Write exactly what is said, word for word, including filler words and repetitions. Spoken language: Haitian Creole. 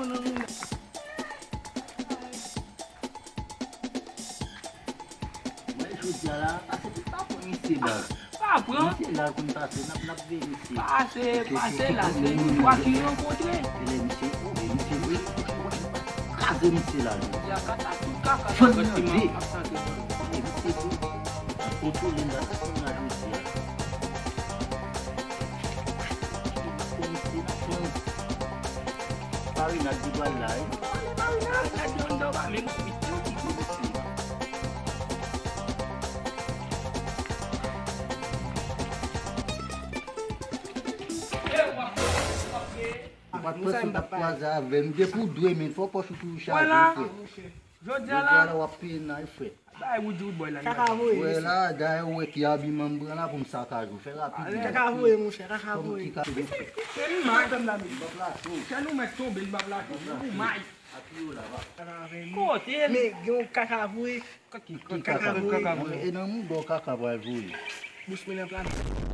Mwen jodi a la, pase tout pa pran misye baz. Pa pran. Misye la konn pase, n ap, n ap veye misye. Pase, pase la, se yon fwa ki rankontre. E lè misye, o, men misye, wi, kraze misye la, jodi a. Fann nan de. E misye tou, kontwole m la, sa fann la jodi a. Misye, misye, misye. Marinad ki pral la, wi. Marinad, marinad, gade anndan, pa menm kwit, non, ki kwit. Ou pa t panse w t ap kwaze avè m. Depi w dwe men, fò pòch ou toujou chaje, frè. Jodi a la, w ap peye nan, frè. Bay Woody Wood Boy la. Kaka voye. Wè la, dayè ou wè ki abiman m pran la pou m sakaj ou. Fè rapid. Kaka voye, monchè, kaka voye. Kòman ki ka... Se nou mèt tonbe, li p ap lage. Ou may. Kote l? Men gen yon kaka voye. Ki kaka voye? E nan mouda w kaka pral voye. Bouch mwen nan plat.